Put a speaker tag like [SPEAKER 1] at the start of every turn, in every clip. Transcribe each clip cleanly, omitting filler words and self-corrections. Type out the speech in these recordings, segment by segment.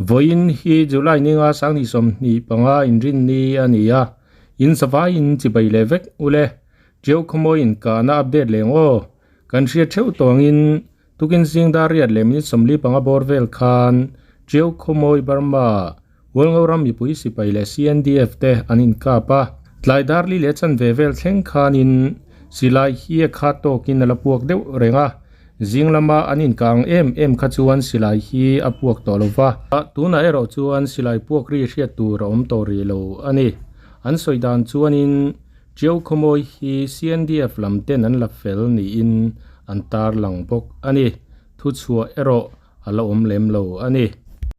[SPEAKER 1] Vawiin hi July ninga Sanghnih 25 inrinni a ni a, in zavaiin chibai leh vek ule. Tiau khawmawi inkahna update leh ang aw. Kan hriat theuh tawngin tukin zing dar riat leh minute 45 bawr vel khan Tiau khawmawi Burma Hualngo ram mipui sipai leh CNDF te an inkap a, tlai dar li leh chanve vel thleng khanin silai hi a khat tawkin a la puak deuh reng a, zing lama an inkah ang em em kha chuan silai hi a puak tawh lo va. Tunah erawh chuan silai puak ri hriat tur a awm tawh rih lo a ni. An sawi dan chuanin Tiau Khawmawi hi CNDF lam ten an la fel niin an tarlang bawk a ni. Thuchhuah erawh a la awm lem lo a ni.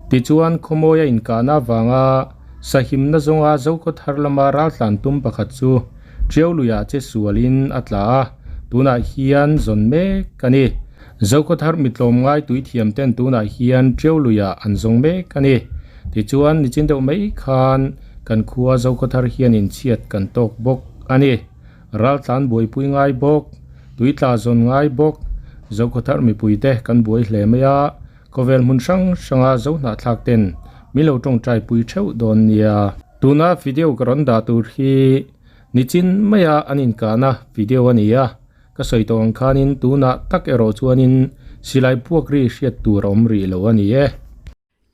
[SPEAKER 1] Tichuan, khawmawia inkahna avanga sahimna zawnga Zokhaw thar lama raltlan tum pakhat chu Tiauluiah che sualin a tla a, tunah hian zawn mek a ni. Zokhaw thar mitlawm ngai tuithiam ten tunah hian Tiauluiah an zawng mek a ni. Tichuan, nichin deuh mai khan kan khua Zokhaw thar hian inchhiat kan tawk bawk a ni. Raltlan buaipui ngai bawk, tuitla zawn ngai bawk, Zokhawthar mipuite kan buai hle mai a, khawvel hmun hrang hranga Zohnahthlak ten min lo tawngtai pui theuh dawn nia. Tuna video ka rawn dah tur hi nichin maia an inkahna video a ni a, ka sawi tawh ang khanin tunah tak erawh chuanin silai puak ri hriat tur a awm rih lo a ni e.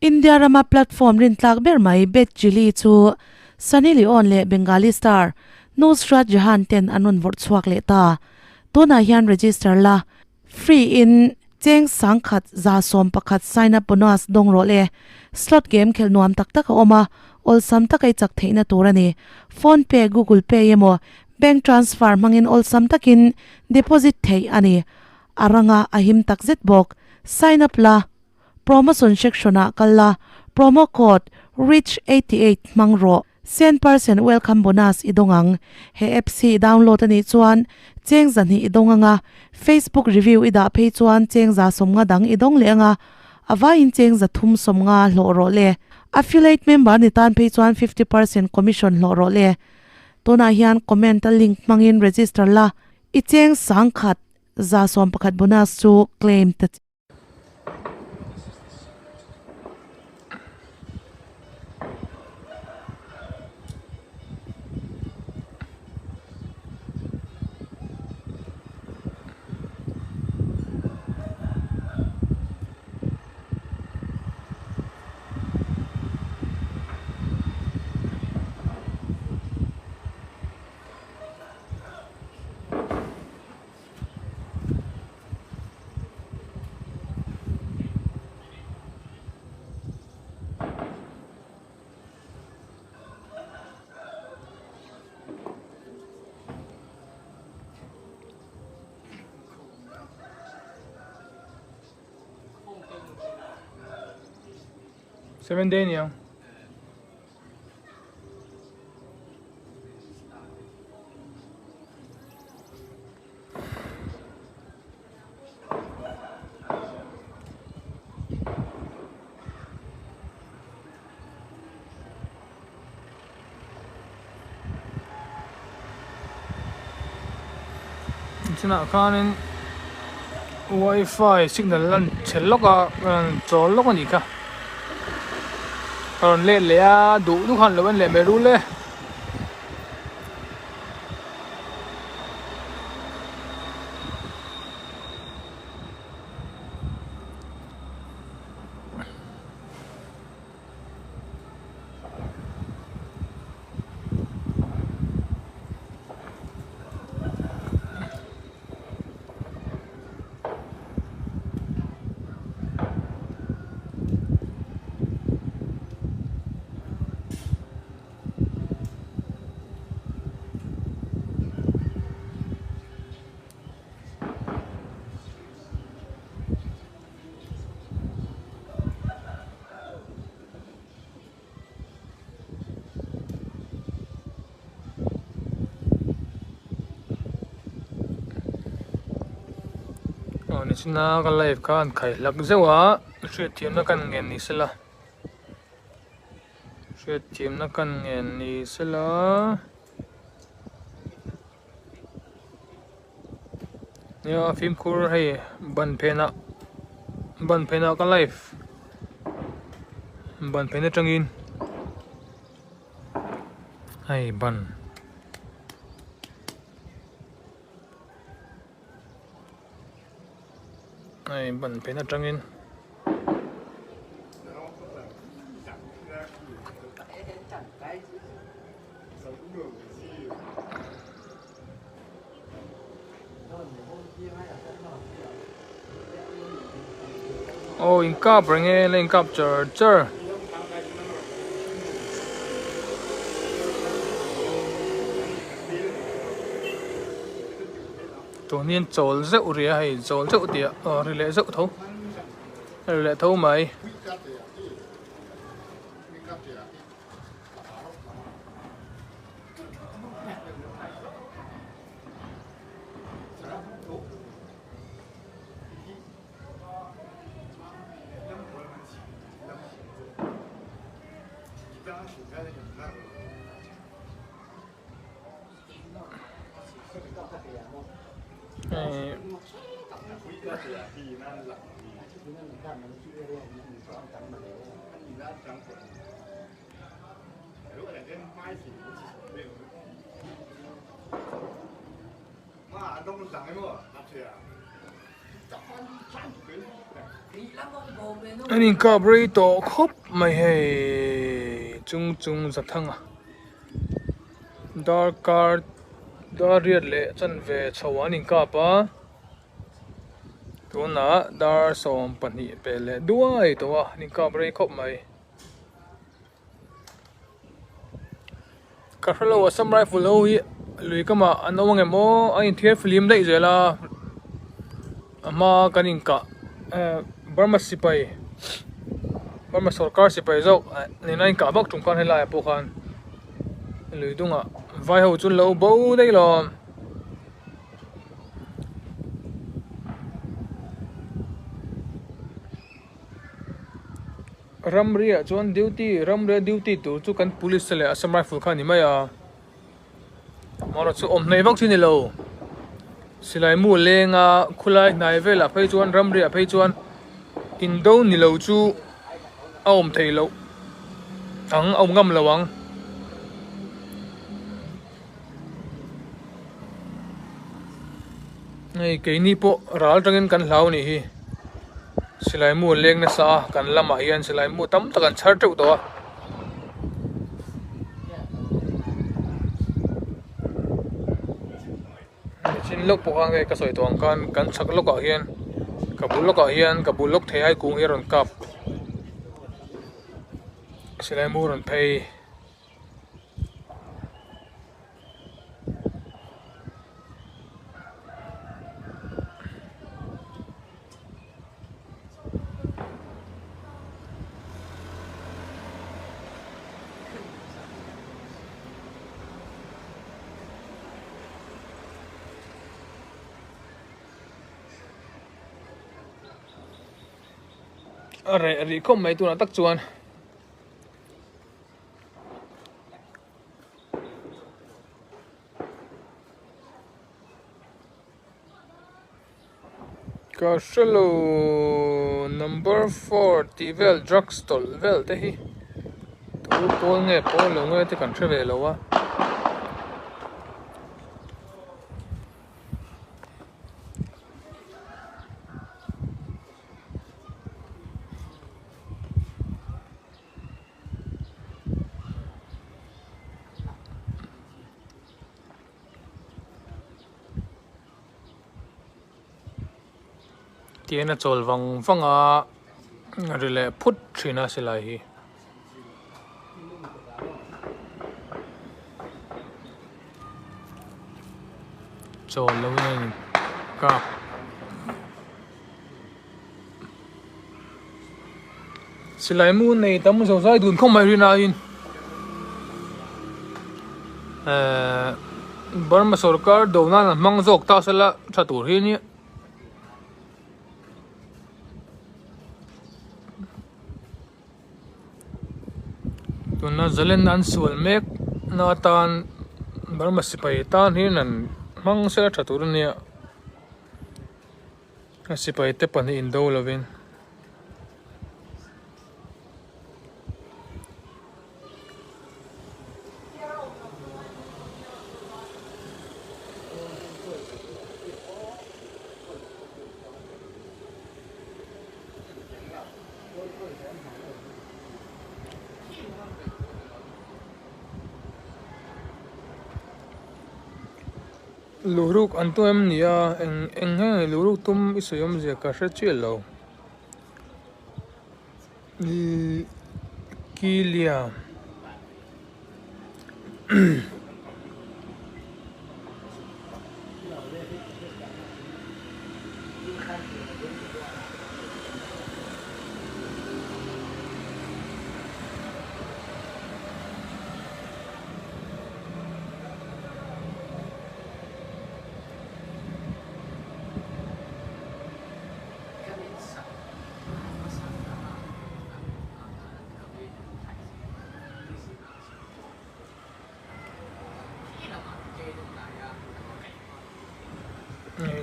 [SPEAKER 2] India rama platform rintlak ber mai Bet Chilli chu Sunny Leone leh Bengali star Nusrat Jahan ten an rawn vawrh chhuak leh ta. Tunah hian register la free in cheng sangkhat 111 sign up bonus dawng rawh le. Slot game khelh nuam tak tak a awm a, awlsam taka i chak theihna tur a ni. Phone pay, Google Pay emaw bank transfer hmangin awlsam takin deposit theih a ni. A ranga a him takzet bawk. Sign up la. Promotion section ah kal la, promo code rich 88 hmang rawh. 10% welcome bonus i dawng ang. He apps hi i download a nih chuan cheng 200 i dawng ang a, Facebook review i dah phei chuan cheng 150 dang i dawng leh ang a, a vaiin cheng 350 hlawh rawh le. Affiliate member ni tan phei chuan 50% commission hlawh rawh le. Tunah hian comment a link hmangin register la, i cheng 10,000 111 bonus chu claim ta che.
[SPEAKER 3] Seven day niang. Chunah khanin wifi signal a chhe lawk a chawl lawk a nih kha a rawn let leh a duh duh khan lo en leh mai rul e. Aw nichina ka live kha an khai hlak zeuh a hriatthiamna kan ngen ni sela. Hriatthiamna kan ngen ni sela. Nia fimkhur hei ban phenah ban phenah ka live. Ban phen atangin hei ban hei ban phen atangin Aw in kap reng e la in kap char char. Tun hian chawl zeuh ri a hei chawl zeuh tih ah ri leh zeuh tho ri leh tho mai. An inkap rei tawh khawp mai hei chung chung Zathanga darkar dar riat leh chanve chho an inkap a. Tunah dar 12 pel leh duai tawh a an inkap rei khawp mai. Ka hrelo Assam Rifle ho hi lui kamah an awm angem aw a inthiar flim daih zel a a hma kan inkah eh Burma sipai Burma sawrkar sipai zawk nena a inkah vak tum khan helaiah pawh khan lui dungah vai ho chu an lo bo daih lo. Ramriah chuan duty ramriah duty tur chu kan police te leh Assam rifle kha a ni mai a amaherawh chu awm hnaih vak chu a ni lo silai mu lenga khulai hnai velah phei chuan ramriah phei chuan indo ni lo chu a awm theih loh ang a awm ngam lo ang. Hei keini pawh ral atangin kan hlau a nih hi silai mu an leng nasa a kan lamah hian silai mu tam tak an chhar teuh tawh a. Chin lawk pawh khan hei ka sawi tawh ang khan kan chhak lawkah hian ka bul lawkah hian ka bul lawk thei ai kung hi a rawn kap silai mu a rawn phei. A reh rih khawp mai tunah tak chuan. Ka hrelo number four tih vel drugs tawlh vel te hi tu pawl nge pawl lo nge te kan hre ve lo a. Tihian a chawl vang vang a ri leh phut thin a silai hi. Chawl lo in a in kap. Silai mu nei tam zo zai dun khawp mai rin aiin ehh Burma sorkar do nan an hmang zawk ta sela tha tur hi ania. Tuna zalen an sual mek na atan Burma sipai tan hian an hmang sela tha tur ania. A sipai te pahnih in do lovin. Luhruk an tum em ni a, eng eng nge luhruk tum i sawi awmzia ka hre chiah lo. Kilia.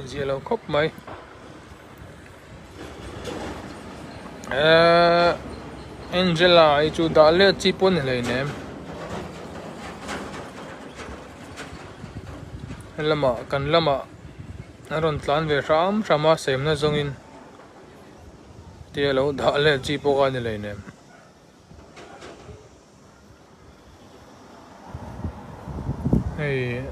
[SPEAKER 3] Zia lo khawp mai ehh Angela hi chu dah let chi pawh a ni hleinem helamah kan lamah a rawn tlan ve hram hram a semna zawngin tia lo dah let chi pawh kha a ni hleinem. Hei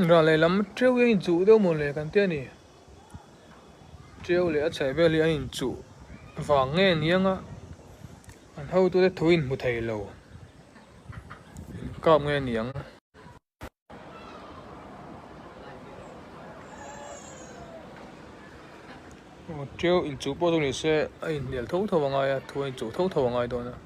[SPEAKER 3] ral lehlam teuh hi a inchuh deuh mawle kan tia ni teuh leh a chheh vel hi a inchuh vang nge ni anga an hotute thu inhmu thei lo inkap nge ni ang. Teu inchuh pawh chu ni se a inhnial tho tho angai a thu a inchuh tho tho angai dawn a.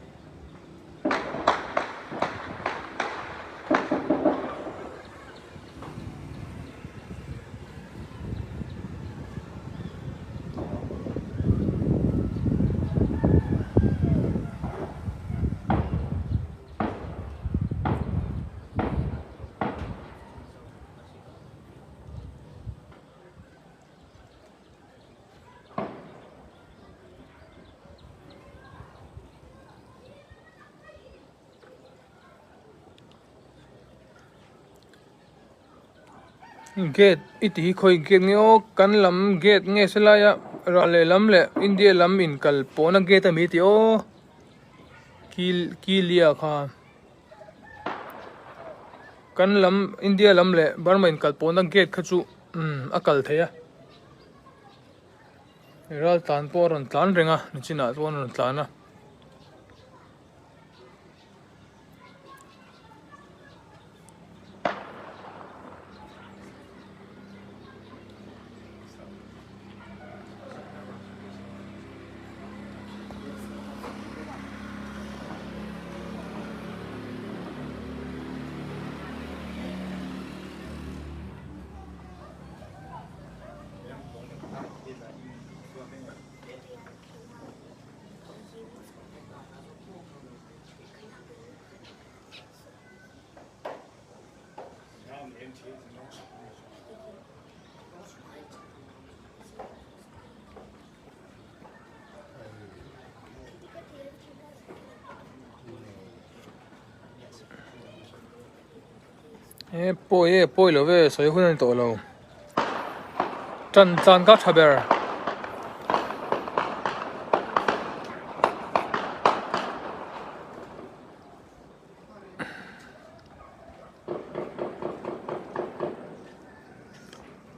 [SPEAKER 3] Gate i tih hi khawi gate nge aw kan lam gate nge selai a rah leh lam leh India lam inkal pawhna gate a mi tih aw Kilia kha. Kan lam India lam leh Burma inkal pawhna gate kha chu umm a kal thei a ral tlan pawh a rawn tlan reng a nichinah chuan a rawn tlan a. He pawi e pawi lo ve sawi hun a ni tawh lo tan tlan kha tha ber.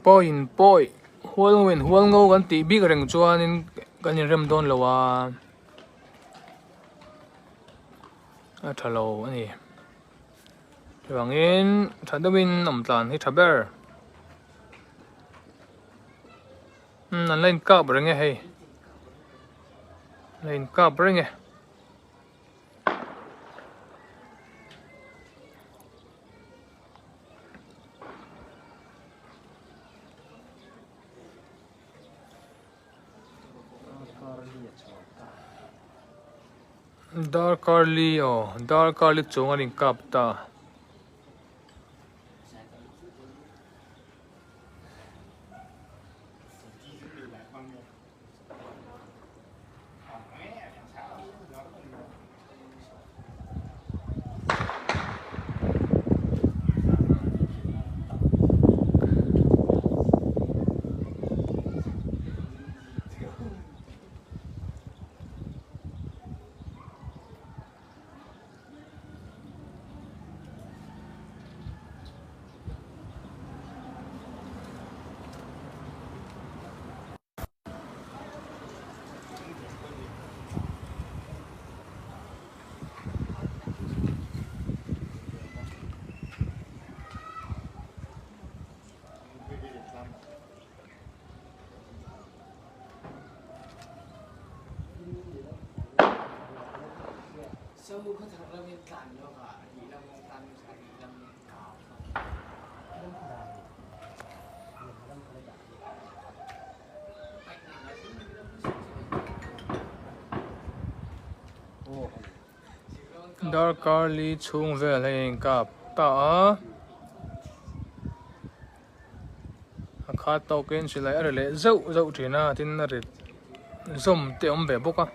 [SPEAKER 3] Pawiin pawi hual ngo in hual ngo kan tih bik reng chuanin kan inrem dawn lo a a tha lo a ni chuvangin tha deuhin awm tlan hi tha ber umm an la inkap reng e hei an la inkap reng e. Darkar li aw darkar li chuang an inkap ta. Darkar li chhung vel hei a inkap ta a a khat tawkin silai a ri leh zeuh zeuh thin a tin a ri zawm te a awm ve bawk a.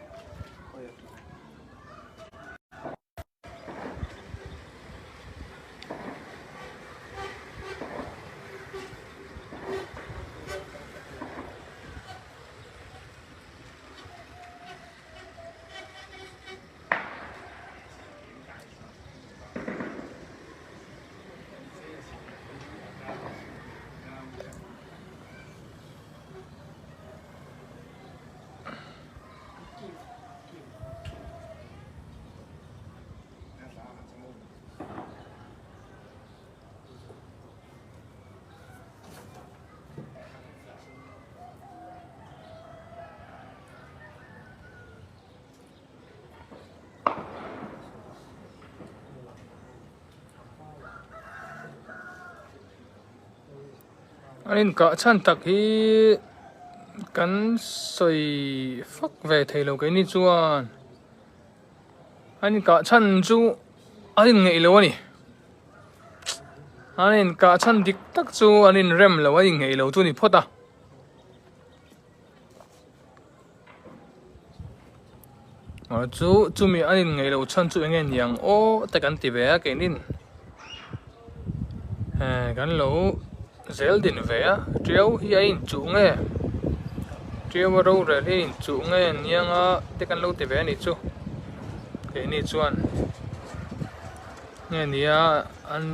[SPEAKER 3] An inkah chhan tak hi kan sawi fak ve thei lo keini chuan an inkah chhan chu an inngeih lo a ni an inkah chhan dik tak chu an inrem lo an inngeih lo chu a ni phawt a. Chu chumi an in ngaih loh chhan chu enge niang aw te kan ti ve a keinin kan lo zel din ve a tiau hi a inchuh nge tiau a rorel hi a inchuh nge niang a te kan lo ti ve a nih chu keini chuan nge nia an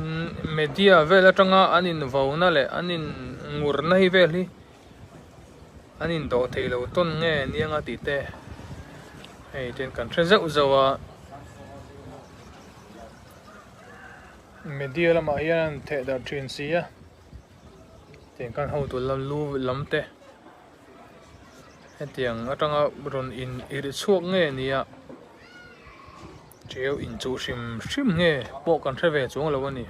[SPEAKER 3] media vel atanga an invauna leh an in ngurna hi vel hi. An indawh theih lo tawn nge niang a tih te hei ten kan hre zeuh zeuh a media lamah hian an theh darh thin si a tiang khan hotu lam lu lam te hetiang atanga rawn in irh chhuak nge nia ṭeu inchuh hrim hrim nge pawh kan hre ve chuang lo a ni.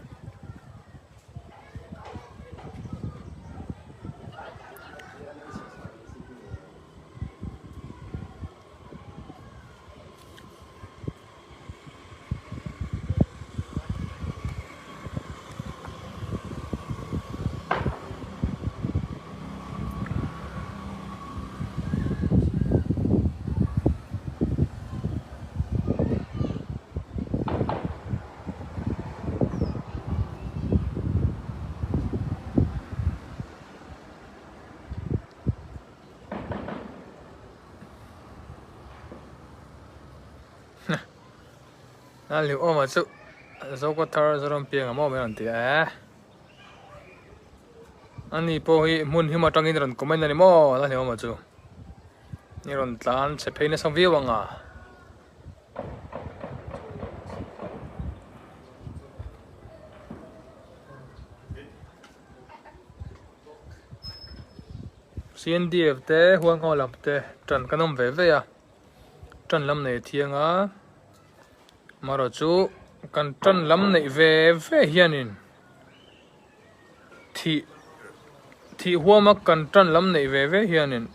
[SPEAKER 3] A liu awm ah chu Zokaw thar Zoram piang a maw mai rawn ti e ani pawh hi hmun him atangin rawn comment a ni maw la hlim awm ah chu ni rawn tlan chhe phei nasa viau ang a. CNDF te huangho lam te tan kan awm ve ve a tan lam nei thiang a marawh chu kan tan lam neih ve ve hianin thih thih huama kan tan lam neih ve ve hianin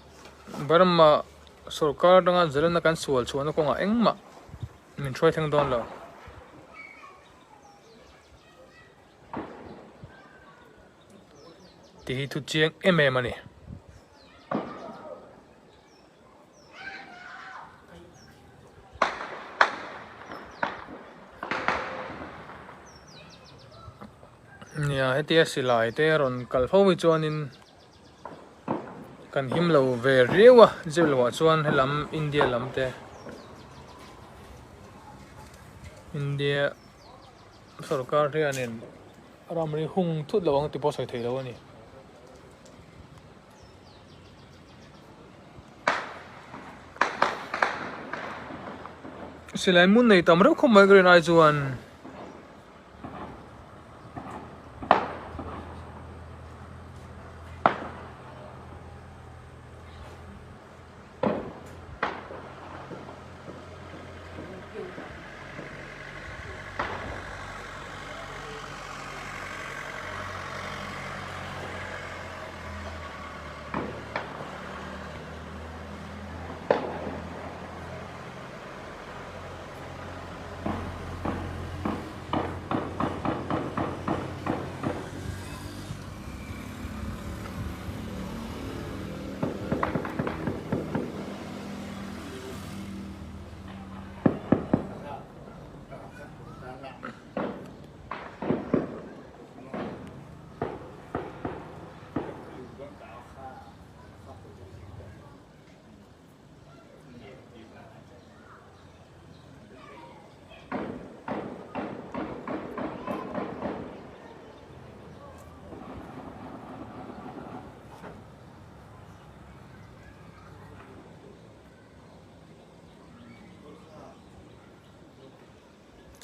[SPEAKER 3] Burma sorkar atanga zalena kan sual chhuahna kawngah engmah min hruai thleng dawn lo. Tih hi thu chiang em em a ni. Nia hetia silai te rawn kal fo hi chuanin kan him lo ve riau a zir loh ah chuan helam India lam te India sorkar hianin ramri hung thut lo ang ti pawh sawi thei lo a ni. Silai mun nei tam reuh khawp mai ka rin ai chuan.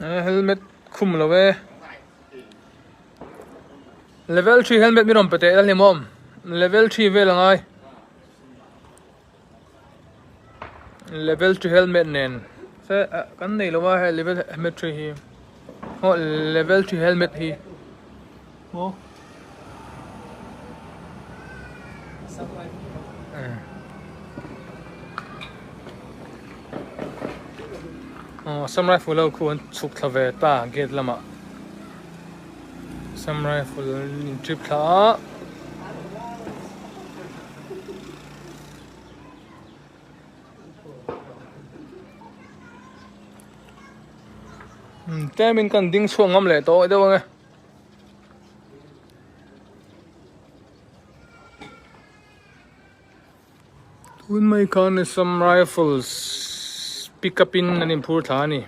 [SPEAKER 3] Helmet khum lo e. Level 3 helmet mi rawn pe teh a ni maw? Level 3 vel a ngai. Level 3 helmet nen se kan nei lo a hei level helmet 3 hi. Aw level 3 helmet hi. Maw? Aw Assam Rifle ho khu an chhuk thla ve ta gate lamah Assam Rifle an in trip thla a. Tlem in kan ding chhuak ngam leh tawh deuh ang e. Tun mai khan Assam Rifles pick up in an inphur thla a ni.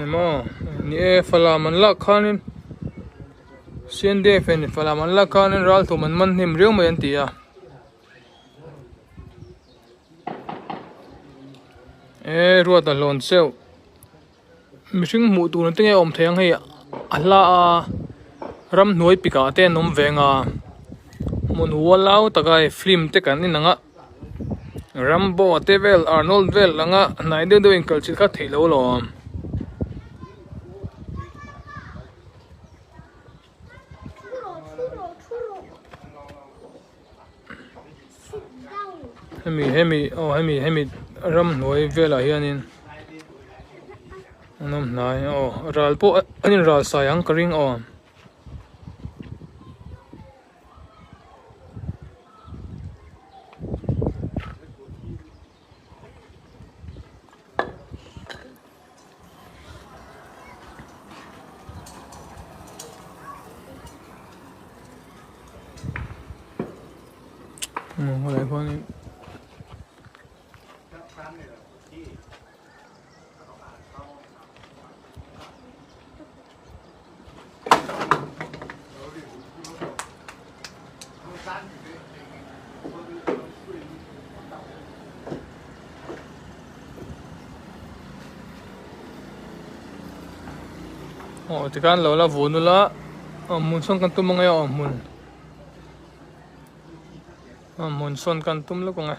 [SPEAKER 3] Maw ni e falam an lak khanin CNDF in falam an lak khanin ralthum an man hnim riau mai an ti a. E ruat a hlawn cheuh mihring hmuh tur te nge awm thei ang hei a hla a ramhnuai pikah te an awm ve ang a hmun ualau taka hei film te kan en ang a Rambo te vel Arnold vel anga hnai deuh deuh in kal chilh kha theih loh alawm. Hemi hemi aw hemi hemi ramhnuai velah hianin an awm hnai aw ral pawh an in ral sai ang ka ring aw. Aw tikhan lo la vun ula aw hmun sawn kan tum ange aw hmun aw hmun sawn kan tum lawk ang e.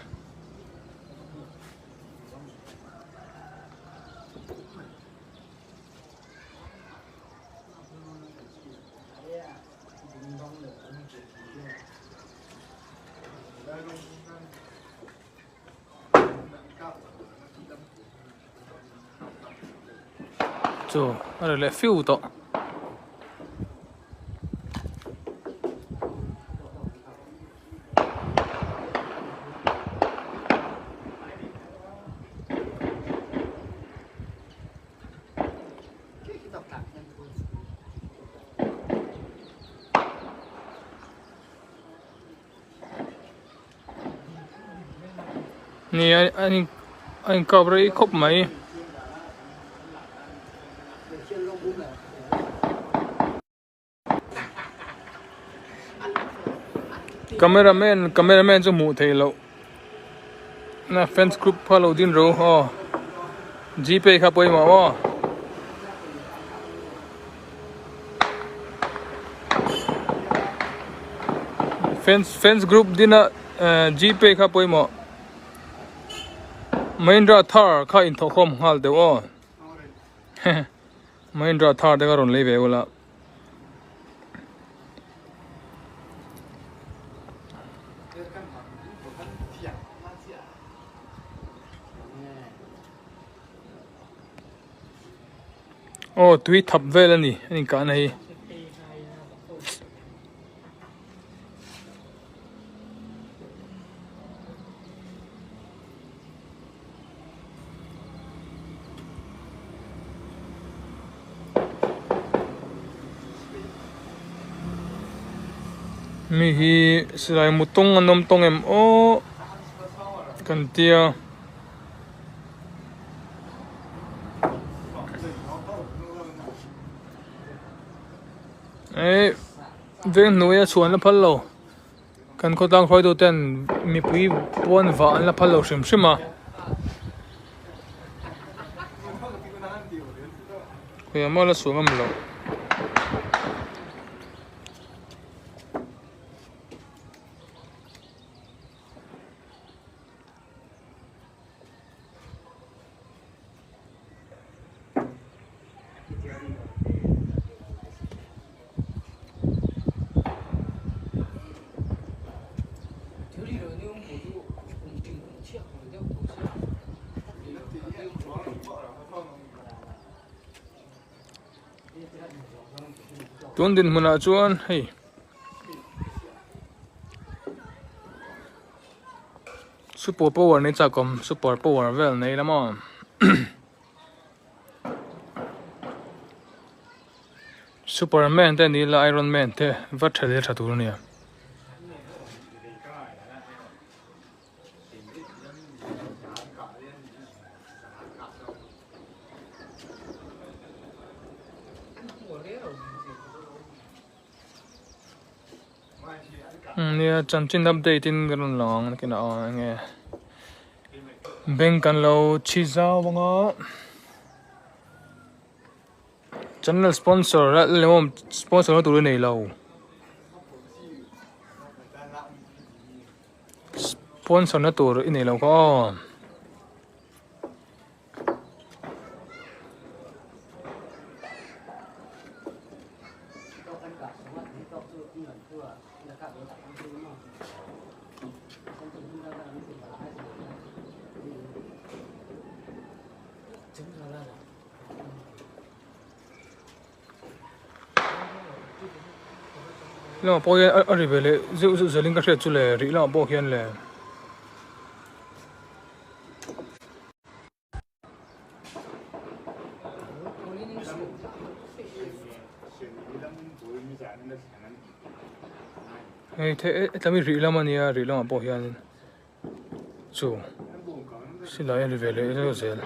[SPEAKER 3] Chu a ri leh fiu tawh. Ni a a a inkap rei khawp mai. Camera man camera man chu hmuh theih loh na fans group kha lo din ro aw gpay kha pawimawh maw. Fans fans group dina gpay kha pawimawh Mahindra Thar kha inthawhkhawm nghal deuh aw Mahindra Thar te kha rawn lei ve ula. Aw tui thap vel a ni a inkahna hi. Mi hi silai mu tawng an awm tawng em aw kan tia. Eh veng hnuaia chhuan la phal lo kan khawtlang hruaitu ten mipui pawn vah an la phal lo hrim hrim a. Khawiah maw la chhuah ngam loh. Tun dinhmunah chuan hei super power nei chak awm super power vel nei la maw superman te ni la iron man te va tha leh tha tur a nia. Nia chanchin update in ka rawn lang ang nakinah aw enge bank kan lo chhi zau anga channel sponsor la lemawm sponsor na tur a nei lo. Sponsor na tur i nei lo kha aw. Lamah pawh hian a ri ve leh zeuh zeuh zelin ka hriat chu le rih lamah pawh hian le. Hei tlem hi rih lam a nia rih lamah pawh hianin chu silai a ri ve leh zeuh zel.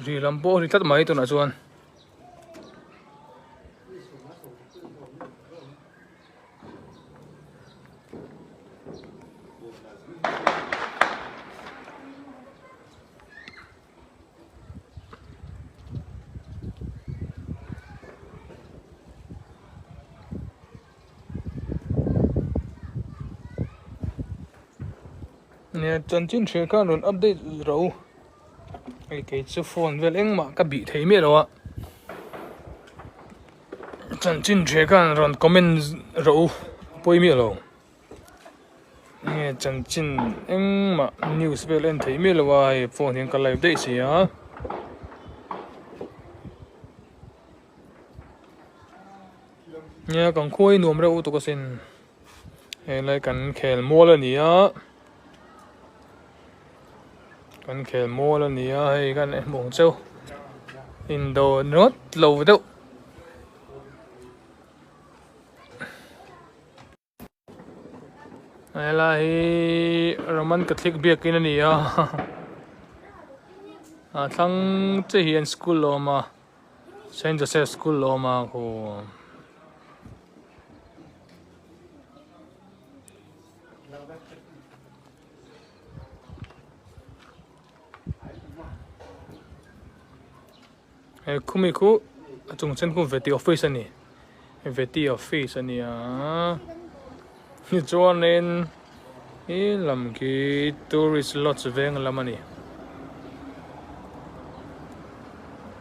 [SPEAKER 3] Rih lam pawh a ri tlat mai tunah chuan. Nia chanchin hre khan rawn update ro hei kei chu phone vel engmah ka bih thei miah lo a chanchin hre khan rawn comment ro pawi miah lo nge chanchin engmah news vel en thei miah lo a hei phone hian ka live daih si a. Nia kan khua hi nuam reuh lutuk asin helai kan khel mual a ni a kan khel mual a ni a hei kan en hmuh ang cheu indo ringawt lo deuh. Helai hi Roman Catholic biakin a ni a a thlang chiah hian school a awm a Saint Joseph school a awm a khu He khumi khu a chung chen khu veti office a ni veti office a ni a tichuanin he lam khi tourist lodge veng lam a ni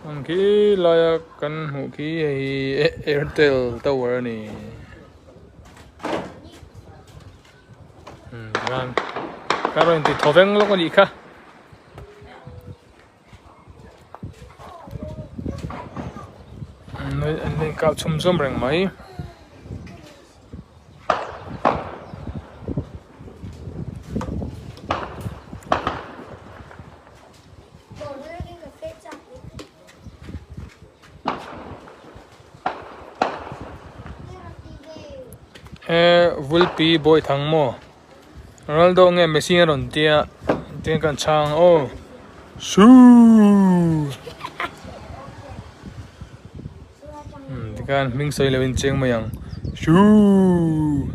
[SPEAKER 3] ang khi laia kan hmuh khi hei airtel tower a ni umm ka rawn ti thaw veng lawk a nih kha. An in kah chhum zawm reng mai. E Vulpi Bawithang maw? Ronaldo nge Messi a rawn tia tin kan chhang aw. Suu! Tikhan hming sawi loin cheng mai ang. Suu!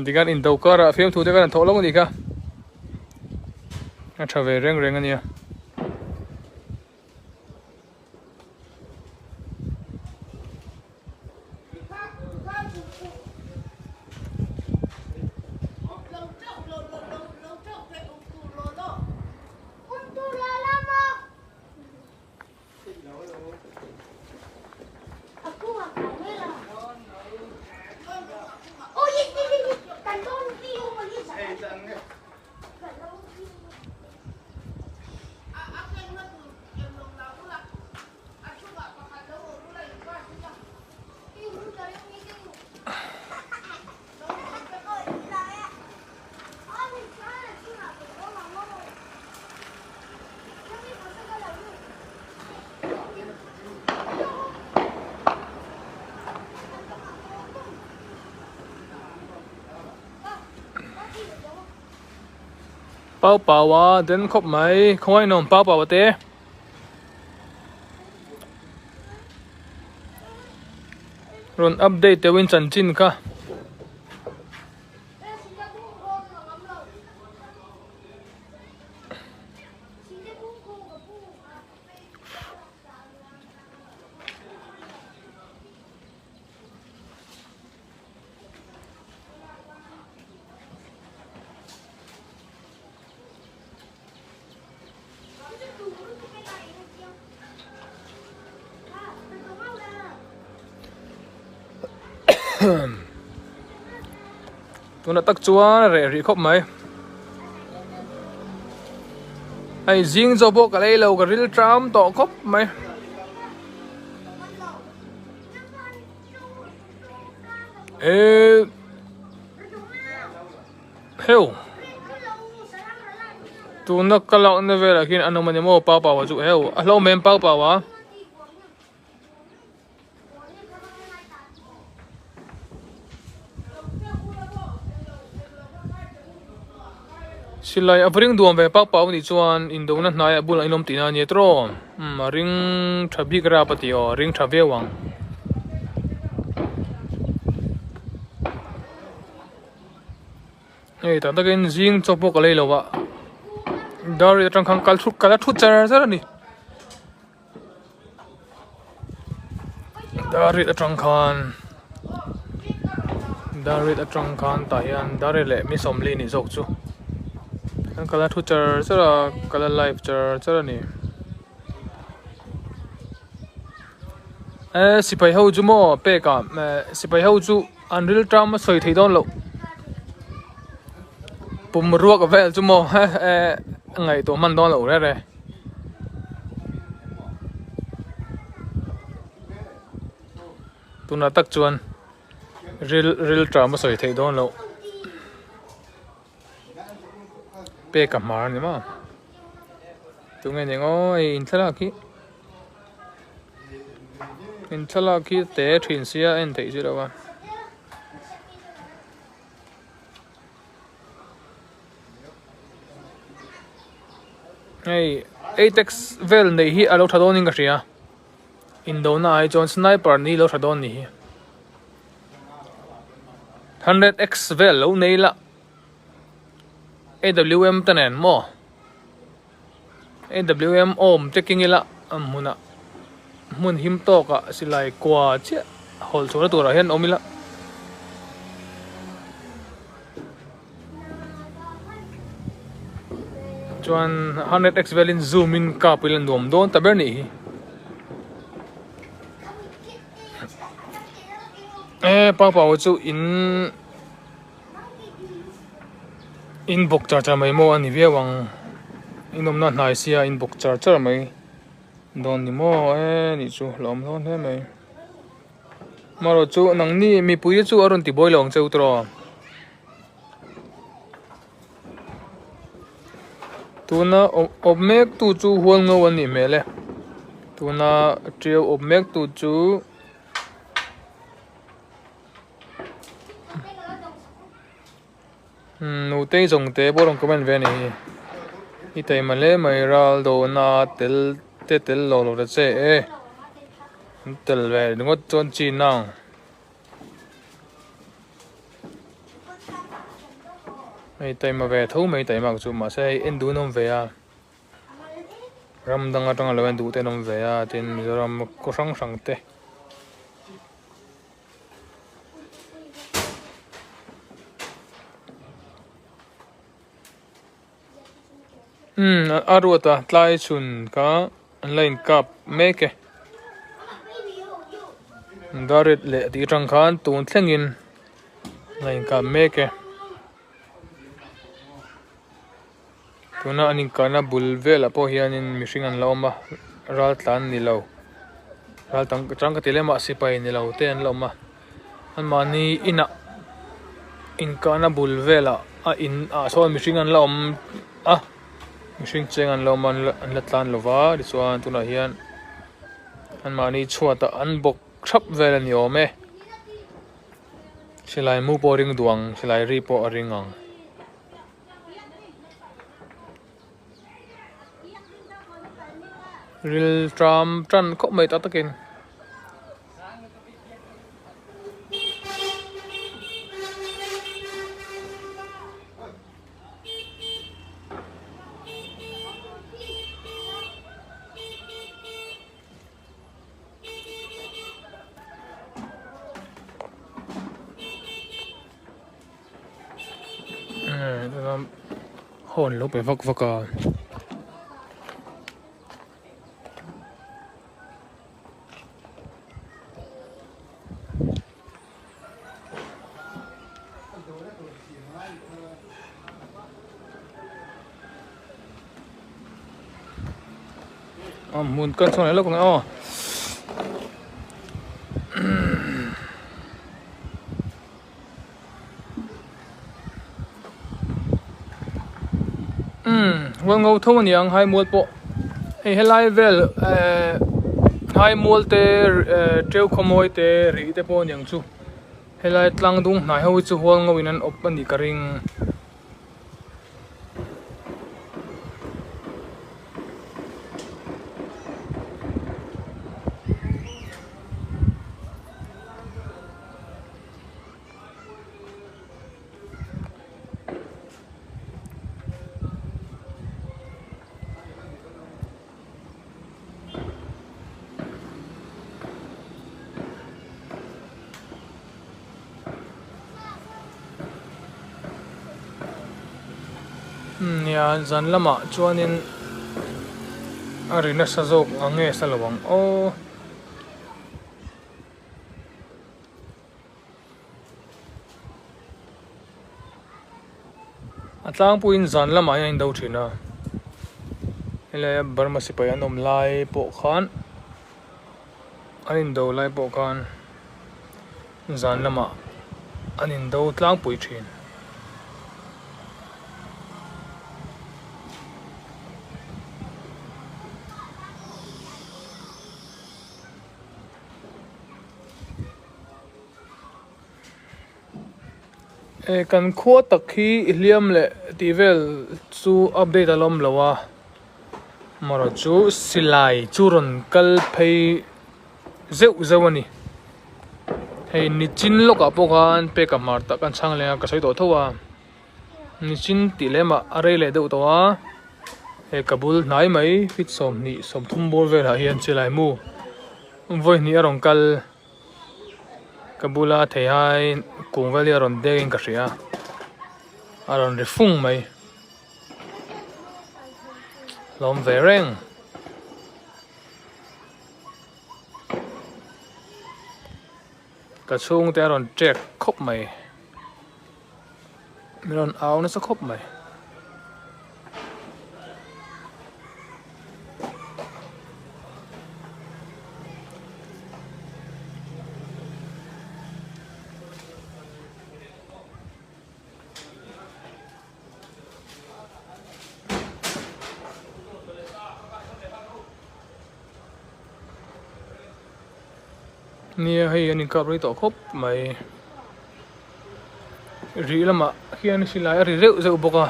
[SPEAKER 3] Tikhan indo karah fiamthu te khan an thawh lawk a nih kha. A tha ve reng reng a nia. Pau pau a den khawp mai khawngaih nuam pau pau a te. Rawn update deuhin chanchin kha. Tunah tak chuan reh rih khawp mai. Hei zing chaw pawh ka lei lo ka ril tram tawh khawp mai. Eee Heu Tuna ka lakna velah khian an awm a ni maw pau pau a chu heu a hlauhawm em pau pau a. Silai a va ring duam ve pau pau anih chuan indona hnaiah bulah in awm tihna a nia tawh umm a ring tha bik rap a tih aw a ring tha viau ang. Hei tah takin zing chaw pawh ka lei lo a dar riat atang khan kal thut kal a thut char char a ni dar riat atang khan dar riat atang khan tah hian dar riat leh mi sawmli ni zawk chu an kal a thu char char a kal a live char char a ni. Eh sipai ho chu maw pek ah eh sipai ho chu an ril ṭam a sawi thei dawn loh pum ruak vel chu maw eh eh ngaihtuah hman dawn loh rere. Tunah tak chuan ril ril ṭam a sawi theih dawn loh. Pek a hmar a ni maw tunge ni ngaw hei in thlalak hi in thlalak hi te thin sia a en theih si lo a. Hei eight x vel neih hi a lo tha dawn in ka hria indona ah hi chuan sniper ni lo tha dawn ni hi. 100x vel lo nei la AWM te nen maw AWM awm te keng ila a hmunah hmun him tawkah silai kua chiah hawlh chhuahna turah hian awm ila. Chuan 100x velin zoom in kap ila nuam dawn ta ber nih hi. E pau pau chu in in bawk char char mai maw a ni viau ang in awmna hnai sia in bawk char char mai dawn ni maw e nih chu hlauhawm hlawm hle mai marawh chu nangni mipui te chu a rawn ti buai lo ang che u tawh. Tuna awp mek tu chu hual ngo an nih hmel e tuna tiau awp mek tu chu. Nutei zawng te pawh rawn comment ve a ni hi i taima hle mai ral dawhna tel te tel lo lo ta che e an tel ve ringawt chuan chi nang. Hei taima ve tho mai taima chu mahse hei en duh an awm ve a ram dang atanga lo en duh te an awm ve a tin Mizoram khaw hrang hrang te. Umm a ruat a tlai chhun kha an la inkap mek e dar rit leh tih atang khan tun thlengin an la inkap mek e tuna an inkahna bul velah pawh hianin mihring an la awm a ral tlan ni lo ral tang ka ti lem a sipai ni lo te an la awm a anmahni inah inkahna bul velah a in ah sawn mihring an la awm a mihring cheng an la awm a an la tlan lo va tichuan tunah hian anmahni chhuatah an bawk thap vel a ni awm e silai mu pawh a ring duh ang silai ri pawh a ring ang. Ril tram tan khawp mai tak takin. Horn lo pe vak vak a. A hmun kan chhuak leh lawk ang e aw. Umm hual ngo tho a niang hai mual pawh hei helai vel ehh hai mual te ehh teu khawmawi te rih te pawh a niang chu helai tlang dung hnai ho hi chu hual ngo in an awp a nih ka ring. Nia zan lamah chuanin a ri nasa zawk ang nge sa lo ang aw. A tlangpuiin zan lamah hian a indo thin a helai a Burma sipai an awm lai pawh khan an indo lai pawh khan zan lamah an indo tlangpui thin. Eh kan khua tak hi hliam leh tih vel chu update a la awm lo a amaherawh chu silai chu rawn kal phei zeuh zeuh a ni hei nichin lawkah pawh khan peka hmar tak an chhang leh a ka sawi tawh tho a nichin tih lem ah a rei leh deuh tawh a hei ka bul hnai mai feet 20 30 bawr velah hian silai mu vawi hnih a rawn kal. Ka bula theihai kung vel hi a rawn dek in ka hria a rawn ri fung mai hlawm ve reng. Ka chhungte a rawn ṭek khawp mai min rawn au nasa khawp mai. Nia hei an inkap rei tawh khawp mai. Rih lamah hian silai a ri zeuh zeuh bawk a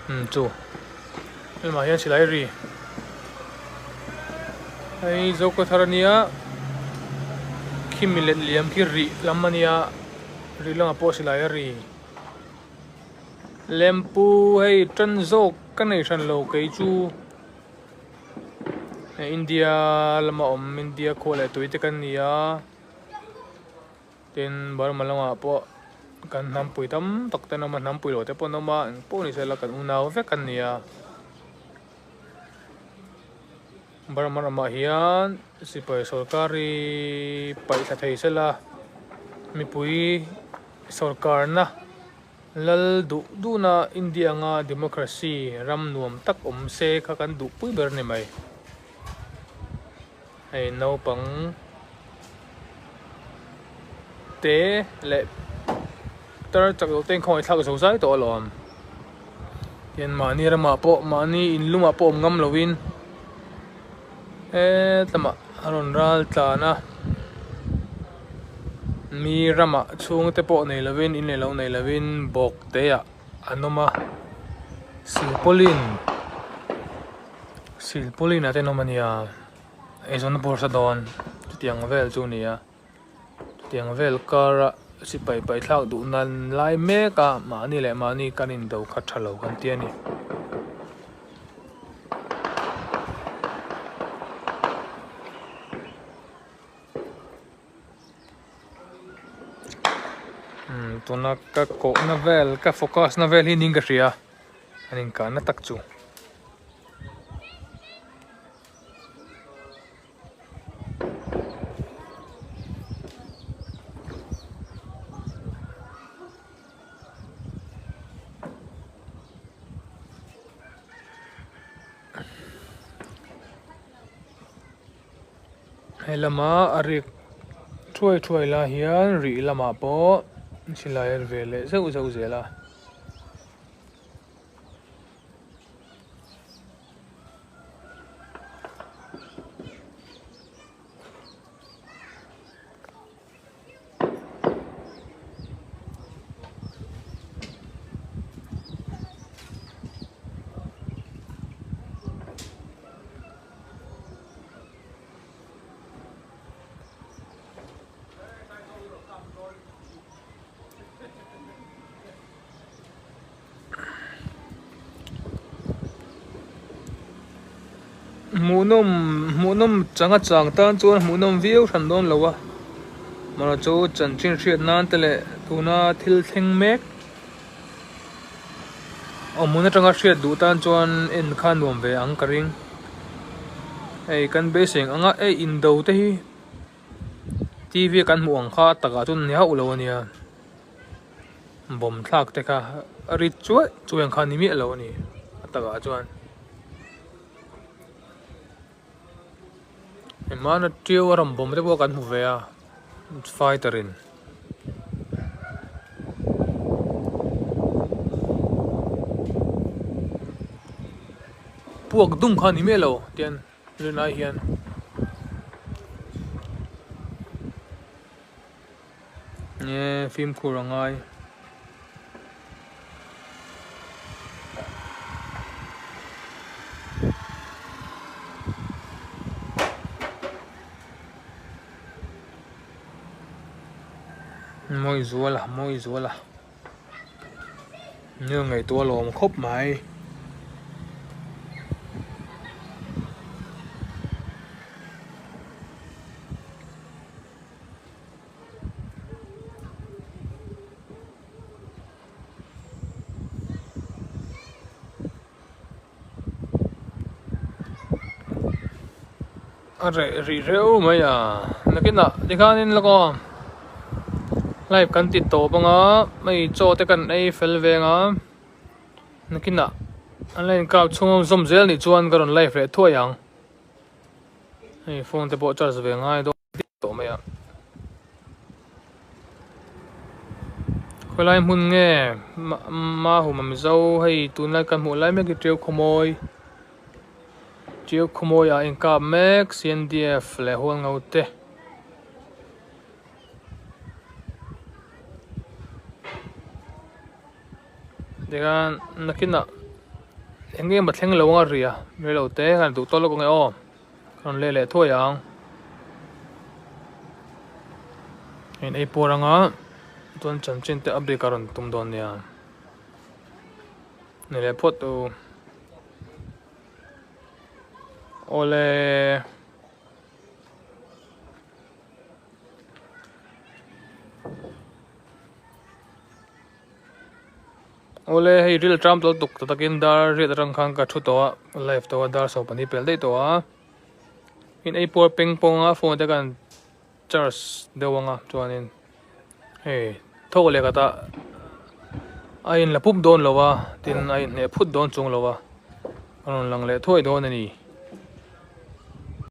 [SPEAKER 3] umm chu lamah hian silai a ri hei Zokhawthar ania khimi let liam khi rih lam ania rih lamah pawh silai a ri lempu hei tan zawk ka nei hran lo kei chu India lama awm India khua leh tui te kan ni a. Tin, Burma lamah pawh kan hnampui tam tak te an awm a, hnampui lo te pawh an awm a, eng pawh ni sela kan unau vek an ni a. Burma ramah hian sipai sorkar hi paih thla thei sela, mipui sorkarna lal duh duhna India anga democracy ram nuam tak awm se kha kan duhpui ber a ni mai. Hei naupang te leh tar chak loh te in khawngaih thlak zo zai tawh alawm tian mahni ramah pawh mahni in lumah pawh awm ngam lovin hetlama a rawn ral tlan a mi ramah chhungte pawh nei lovin in leh lo nei lovin bawk te ah an awm a silpaulin. Silpaulin ah te an awm a nia eizawnna pawh a hre dawn chutiang vel chu a ni a chutiang vel kara sipai paih thlak duh nan lai mek a mahni leh mahni kan indo kha tha lo kan ti a ni. Tuna ka kawhna vel ka focus na vel hi niin ka hria an inkahna tak chu. He lama a rik thuai thuai lai hian rih lamah pawh silai a ri ve leh zeuh zeuh zel a. Hmuhnawm hmuhnawm changa chang tan chuan hmuhnawm viau hran dawn lo a mahse chu chanchin hriat nan te leh tuna thil thleng mek awm hun atanga hriat duh tan chuan en kha nuam ve ang ka ring hei kan beisei ang a hei indo te hi T V a kan hmuh ang kha a takah chuan ni hauh lo a nia. Bawm thlak te kha a rit chuai chuai ang kha a ni miah lo a ni a takah chuan. Hmana tiu a rawn bawm te pawh kan hmu ve a fighter in. Puak dum kha a ni miah lo tian. Tunlai hian nge fimkhur a ngai. Mawi zual a mawi zual a Nil ngaihtuah a lawm khawp mai. A reh rih reuh mai a nakinah tikhanin lawk aw live kan ti tawp anga hei chaw te kan ei fel ve anga nakinah an la inkap chhung a zawm zel nih chuan ka rawn live leh thuai ang hei phone te pawh charge ve ngai dawn. tawh mai a khawilai hmun nge mahum a mizo hei tunlai kan hmuh lai mek hi tiau khawmawi tiau khawmawi ah a inkap mek C N D F leh hualngo te. Tikhan nakinah eng nge maw thleng lo anga ria rei lo te khan duh tawk lawk ange aw ka rawn leh leh thuai ang. In ei puar anga chuan chanchin te update ka rawn tum dawn nia. Ni leh phawt u. Awle. Awle hei ril tram tawlh tuk ta takin dar riat atang khan ka thu tawh a live tawh a dar 12 pel daih tawh a in ei puar peng pawng a phone te khan charge deuh anga chuanin hei thawk leh khat ah a in la pup dawn lo a tin a inhneh phut dawn chung lo a a rawn lang leh thuai dawn a ni.